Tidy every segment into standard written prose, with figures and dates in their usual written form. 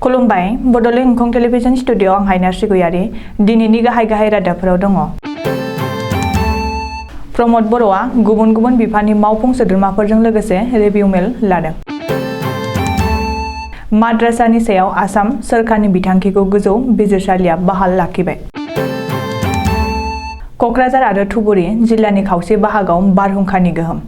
खुलुमबाय Bodoland एंखं television studio आं हायना सिगुयारि दिनैनि गाहाय रादाबफोराव दङ। प्रमद बर'आ गुबुन गुबुन बिफाननि मावफुं सोद्रोमाफोरजों लोगोसे रिभिउ मेल लादों। माद्रासानि सायाव आसाम सोरखारनि बिथांखिखौ गोजौ बिजिरसालिया बहाल लाखिबाय। क'क्राझार आरो धुबुरी जिल्लानि खावसे बाहागोआव बारहुंखानि गोहोम।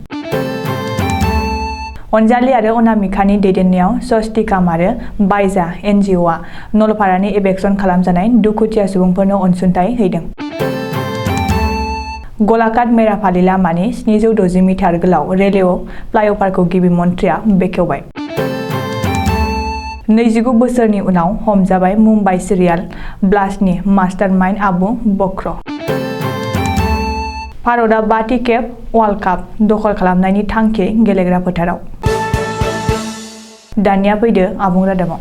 अनजालि आरो अनामिकानि दैदेननायाव स्वस्तिकाम आरो बायजा एनजिअ'आ नलपारानि एभेक्सन खालामजानाय दुखुथिया सुबुंफोरनो अनसुंथाइ हैदों। गलाघाट मेरापालि लामानि 760 मिटार गोलाव रेलवे फ्लाइअभारखौ गिबि मन्थ्रिया बेखेवबाय। 29 बोसोरनि उनाव हमजाबाय मुम्बाइ सिरियाल ब्लास्टनि मास्टारमाइन्ड आबु बक्र। भारतआ 5थि खेब वर्ल्ड काप दखल खालामनायनि थांखि गेलेग्रा फोथाराव। दानिया फैदो आबुं रादाबाव।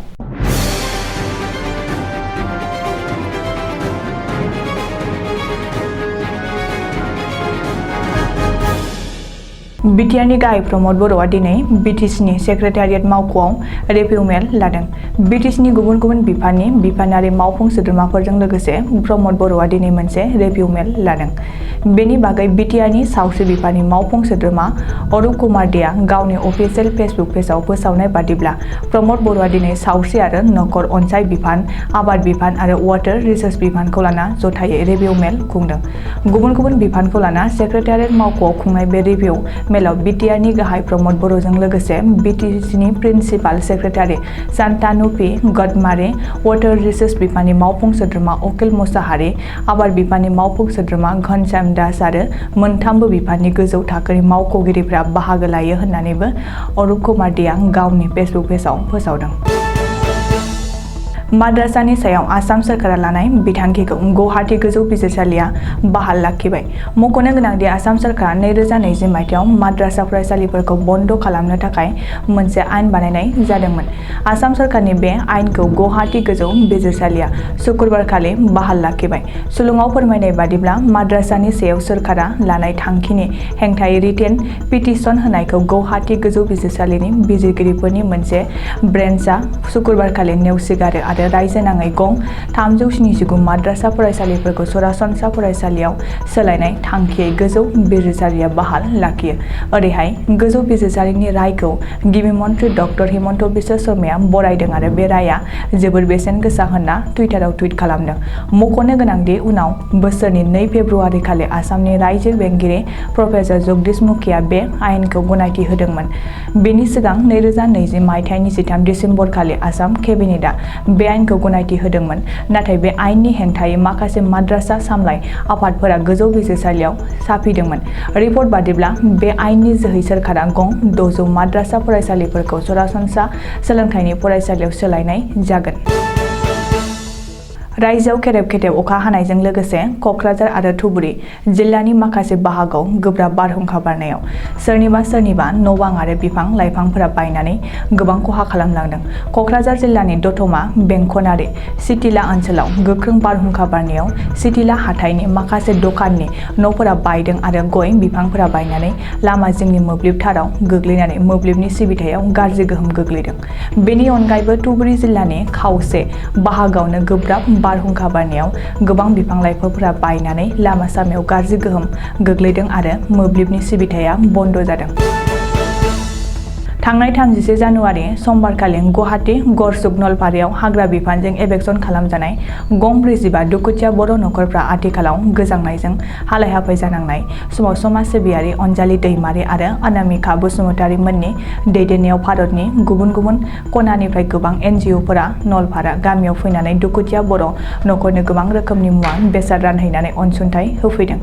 बिटिआरनि गाहाय प्रमद बर'आ दिनै बिटिसिनि सेक्रेटारियेट मावख'आव रिभिउ मेल लादों। बिटिसिनि गुबुन गुबुन बिफाननि बिफानारि मावफुं सोद्रोमाफोरजों लोगोसे प्रमद बर'आ दिनै मोनसे रिभिउ मेल लादों। बेनि बागै बिटिआरनि सावस्रि बिफाननि मावफुं सोद्रोमा अरुप कुमार देआ गावनि अफिसियेल फेसबुक पेजआव फोसावनाय बादिब्ला प्रमद बर'आ दिनै सावस्रि आरो नखर अनसाइ बिफान, आबाद बिफान आरो वाटार रिसोर्स बिफानखौ लाना जथायै रिभिउ मेल खुंदों। गुबुन गुबुन बिफानखौ लाना सेक्रेटारियेट मावख'आव खुंनाय बे रिभिउ मेलाव बिटिआरनि गाहाय प्रमद बर'जों लोगोसे बिटिसिनि principal secretary Shantanu P Gadmare, water resource बिफाननि मावफुं सोद्रोमा अखिल मुसाहारि, आबाद बिफाननि मावफुं सोद्रोमा घनश्याम दास आरो मोनथामबो बिफाननि गोजौ थाखोनि मावख'गिरिफोरा बाहागो लायो होननानैबो अरुप कुमार देआ गावनि फेसबुक पेजआव फोसावदों। माद्रासानि सायाव आसाम सोरखारा लानाय बिथांखिखौ गुवाहाटी गोजौ बिजिरसालिया बहाल लाखिबाय। मख'नो गोनांदि आसाम सोरखारा 2020 मायथाइयाव माद्रासा फरायसालिफोरखौ बन्द खालामनो थाखाय मोनसे आयेन बानायनाय जादोंमोन। आसाम सोरखारनि बे आयेनखौ गुवाहाटी गोजौ बिजिरसालिया सुक्रुबारखालि बहाल लाखिबाय। सुलुङाव फोरमायनाय बादिब्ला माद्रासानि सायाव सोरखारा लानाय थांखिनि हेंथायै रिटेन पिटिसन होनायखौ गुवाहाटी गोजौ बिजिरसालिनि बिजिरगिरिफोरनि मोनसे ब्रेन्चआ सुक्रुबारखालि नेवसिगारो आरो रायजो नाङै गं 379 माद्रासा फरायसालिफोरखौ सरासनस्रा फरायसालियाव सोलायनाय थांखियै गोजौ बिजिरसालिया बहाल लाखियो। ओरैहाय गोजौ बिजिरसालिनि रायखौ गिबि मन्थ्रि डक्टर हिमन्त बिश्व शर्माया बरायदों आरो बे राया जोबोर बेसेन गोसा होनना टुइटाराव टुइट खालामदों। मख'नो गोनांदि उनाव बोसोरनि 2 फेब्रुआरि खालि आसामनि रायजो बेंगिरि प्रफेसार जगदीश मुखीआ बे आयेनखौ गनायथि होदोंमोन। बेनि सिगां 2020 मायथाइनि 13 दिसेम्बर खालि आसाम केबिनेटआ बे आयेनखौ गनायथि होदोंमोन। नाथाय बे आयेननि हेंथायै माखासे माद्रासा सामलाय आफादफोरा गोजौ बिजिरसालियाव साफिदोंमोन। रिपर्ट बादिब्ला बे आयेननि जोहै सोरखारा गं 600 माद्रासा फरायसालिफोरखौ सरासनस्रा सोलोंथाइनि फरायसालियाव सोलायनाय जागोन। रायजोआव खेरेब खेरेब अखा हानायजों लोगोसे क'क्राझार आरो धुबुरी जिल्लानि माखासे बाहागोआव गोब्राब बारहुंखा बारनायाव सोरनिबा न'-बां आरो बिफां-लाइफांफोरा बायनानै गोबां खहा खालामलांदों। क'क्राझार जिल्लानि दतमा बेंखनारि सिटिला ओनसोलाव गोख्रों बारहुंखा बारनायाव सिटिला हाथाइनि माखासे दखाननि न'फोरा बायदों आरो गय बिफांफोरा बायनानै लामा जिंनि मोब्लिब थाराव गोग्लैनानै मोब्लिबनि सिबिथायाव गाज्रि गोहोम गोग्लैदों। बेनि अनगायैबो धुबुरी जिल्लानि खावसे बाहागोआवनो गोब्राब बारहुंखा बारनायाव गोबां बिफां-लाइफांफोरा बायनानै लामा सामायाव गाज्रि गोहोम गोग्लैदों आरो मोब्लिबनि सिबिथाया बन्द जादों। थांनाय 31 जानुवारि समबारखालि गुवाहाटी गरसुक नलपारायाव हाग्रा बिफानजों एभेक्सन खालामजानाय गं 45 दुखुथिया बर' नखरफ्रा आथिखालाव गोजांनायजों हालाय-हाफाय जानांनाय समाव समाज सिबियारि अनजालि दैमारि आरो अनामिका बसुमतारी मोननि दैदेननायाव भारतनि गुबुन गुबुन खनानिफ्राय गोबां एनजिअ'फोरा नलपारा गामियाव फैनानै दुखुथिया बर' नखरनो गोबां रोखोमनि मुवा बेसाद रानहैनानै अनसुंथाइ होफैदों।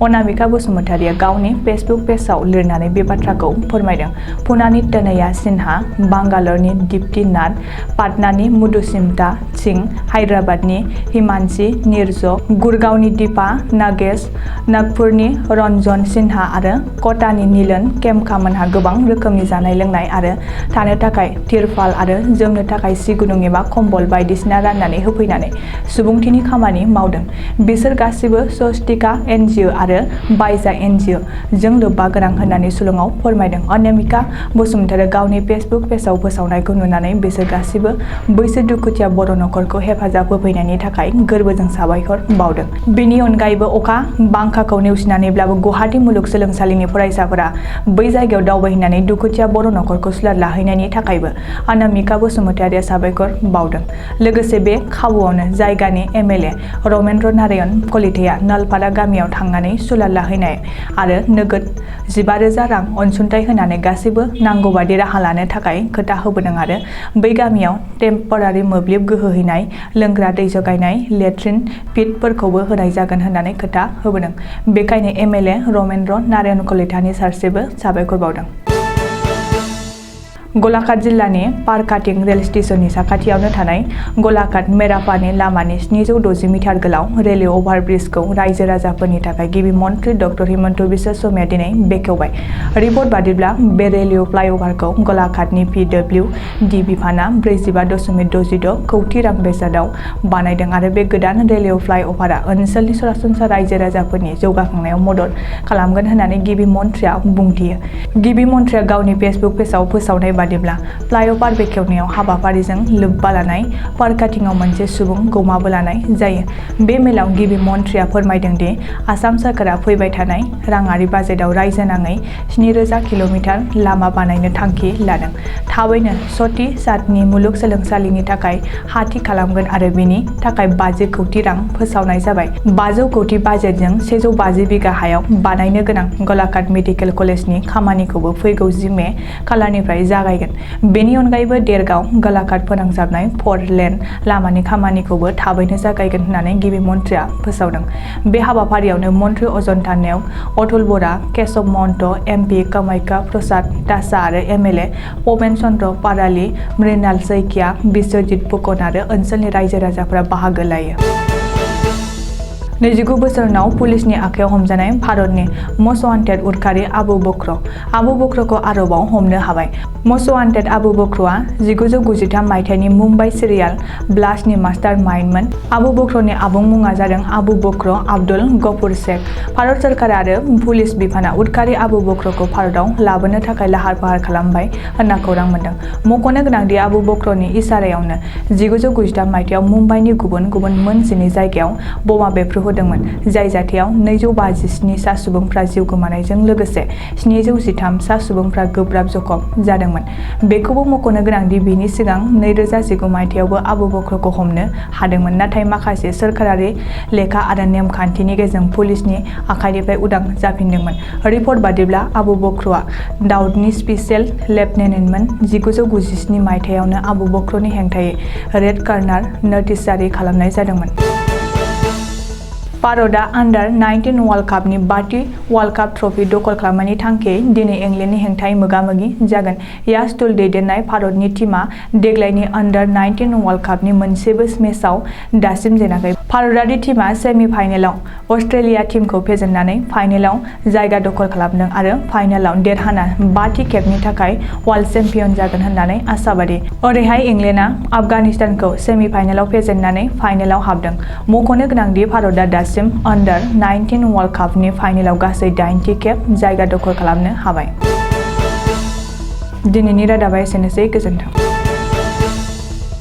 अनामिका बसुमतारीया गावनि फेसबुक पेजआव लिरनानै बे बाथ्राखौ फोरमायदों। पुनानि तनया सिन्हा, बांगालरनि दीप्ति नाथ, पाटनानि मधुस्मिता सिंह, हायद्राबादनि हिमांशी नीरज, गुरगावनि दीपा नागेश, नागपुरनि रन्जन सिन्हा आरो कटानि नीलन केमखामोनहा गोबां रोखोमनि जानाय लोंनाय आरो थानो थाखाय तिरपाल आरो जोमनो थाखाय सि गुदुं एबा कम्बल बायदिसिना राननानै होफैनानै सुबुंथिनि खामानि मावदों। बिसोर गासिबो स्वस्तिका एनजिअ आरो बायजा एनजिअ जों लोब्बा गोनां होननानै सुलुङाव फोरमायदों। अनामिका बसुमतारी बसुमतारी गावनि फेसबुक पेजाव फोसावनायखौ नुनानै बिसोर गासिबो बैसोर दुखुथिया बर' नखरखौ हेफाजाब होफैनायनि थाखाय गोरबोजों साबायखर बावदों। बेनि अनगायैबो अखा बांखाखौ नेवसिनानैब्लाबो गुवाहाटी मुलुगसोलोंसालिनि फरायसाफोरा बै जायगायाव दावबायहैनानै दुखुथिया बर' नखरखौ सुलाद लाहैनायनि थाखायबो अनामिका बसुमतारिया साबायखर बावदों। लोगोसे बे खाबुआवनो जायगानि एमएलए रमेन्द्र नारायण कलिताया नलपारा गामियाव थांनानै सुलाद लाहैनाय आरो नोगोद 15,000 रां अनसुंथाइ होनानै गासैबो नांगौबादि राहा लानो थाखाय खोथा होबोदों आरो बै गामियाव टेम्परारि मोब्लिब गोहो हैनाय, लोंग्रा दै जगायनाय, लेट्रिन पिटफोरखौबो होनाय जागोन होननानै खोथा होबोदों। बेखायनो एमएलए रमेन्द्र नारायण कलितानि फारसेबो साबायखर बावदों। गलाघाट जिल्लानि पारकाटिं रेल स्टेशननि साखाथियावनो थानाय गलाघाट मेरापानि लामानि 760 मिटार गोलाव रेलवे अभारब्रिजखौ रायजो राजाफोरनि थाखाय गिबि मन्त्रि डक्टर हिमन्त बिश्व शर्माया दिनै बेखेवबाय। रिपर्ट बादिब्ला बे रेलवे फ्लाइअभारखौ गलाघाटनि पिडब्लिउडि बिफाना 45.66 कौटि रां बेसादाव बानायदों आरो बे गोदान रेलवे फ्लाइअभारआ ओनसोलनि सरासनस्रा रायजो राजाफोरनि जौगाखांनायाव मदद खालामगोन होननानै गिबि मन्थ्रिया बुंथियो। गिबि मन्थ्रिया गावनि फेसबुक पेजाव फोसावनाय बादिब्ला फ्लाइअभार बेखेवनायाव हाबाफारिजों लोब्बा लानाय पारकाटिंआव मोनसे सुबुं गमाबो लानाय जायो। बे मेलाव गिबि मन्थ्रिया फोरमायदों दि आसाम सरकारा फैबाय थानाय राङारि बाजेटआव रायजो नाङै 7,000 किल'मिटार लामा बानायनो थांखि लादों। थाबैनो सती सातनि मुलुगसोलोंसालिनि थाखाय हा थि खालामगोन आरो बेनि थाखाय 50 कौटि रां फोसावनाय जाबाय। 500 कौटि बाजेटजों 150 बिगा हायाव बानायनो गोनां गलाघाट मेडिकेल कलेजनि खामानिखौबो फैगौ 10 मे खालारनिफ्राय जागायगोन। बेनि अनगायैबो देरगाव गलाघाट फोनांजाबनाय 4 लेन लामानि खामानिखौबो थाबैनो जागायगोन होननानै गिबि मन्थ्रिया फोसावदों। बे हाबाफारियावनो मन्त्रि अजन्ता नेउग, अतुल बरा, केशव महन्त, एमपि कामाख्या प्रसाद दासा आरो एमएलए पबेन चन्द्र पाराली, मृणाल शइकिया, बिश्वजित फुकन आरो ओनसोलनि रायजो राजाफोरा बाहागो लायो। 29 बोसोर उनाव पुलिसनि आखायाव हमजानाय भारतनि मस्ट वान्टेड उदखारि आबु बक्र। आबु बक्रखौ आरोबाव हमनो हाबाय। मस्ट वान्टेड आबु बक्रआ 1993 मायथाइनि मुम्बाइ सिरियाल ब्लास्टनि मास्टार माइन्डमोन। आबु बक्रनि आबुं मुङा जादों आबु बक्र आब्दुल गफुर शेख। भारत सरकार आरो पुलिस बिफाना उदखारि आबु बक्रखौ भारतआव लाबोनो थाखाय लाहार फाहार खालामबाय होनना खौरां मोन्दों। मख'नो गोनांदि आबु बक्रनि इसारायावनो 1993 मायथाइयाव मुम्बाइनि गुबुन गुबुन मोन 12 जायगायाव बमा बेफ्रुहोदोंमोन, जाय जाथायाव 257 सा सुबुंफ्रा जिउ गोमानायजों लोगोसे 713 सा सुबुंफ्रा गोब्राब जखम जादोंमोन। बेखौबो मख'नो गोनांदि बेनि सिगां 2019 मायथाइयावबो आबु बक्रखौ हमनो हादोंमोन, नाथाय माखासे सोरखारारि लेखा आरो नेमखान्थिनि गेजेरजों पुलिसनि आखाइनिफ्राय उदां जाफिनदोंमोन। रिपर्ट बादिब्ला आबु बक्रआ दाउदनि स्पेशेल लेफ्टिनेन्टमोन। 1997 मायथाइयावनो आबु बक्रनि हेंथायै रेड कर्नार नोटिस जारि खालामनाय जादोंमोन। भारतआ आन्डार-19 वर्ल्ड कापनि 5थि वर्ल्ड काप ट्रफी दखल खालामनायनि थांखियै दिनै इंलेन्डनि हेंथायै मोगा-मोगि जागोन। यास्टुल दैदेननाय भारतनि टीमआ देग्लायनि आन्डार-19 वर्ल्ड कापनि मोनसेबो मेचआव दासिम जेनाखै। भारतारि टीमआ सेमि-फाइनेलाव अस्ट्रेलिया टीमखौ फेजेननानै फाइनेलाव जायगा दखल खालामदों आरो फाइनालाव देरहाना 5थि खेबनि थाखाय वर्ल्ड चेम्पियन जागोन होननानै आशाबादि। ओरैहाय इंलेन्डआ आफगानिस्तानखौ सेमि-फाइनेलाव फेजेननानै फाइनेलाव हाबदों। मख'नो गोनांदि भारतआ दासिम आन्डार-19 वर्ल्ड कापनि फाइनेलाव गासै 8थि खेब जायगा दखल खालामनो हाबाय। दिनैनि रादाबा एसेनोसै, गोजोन्थों।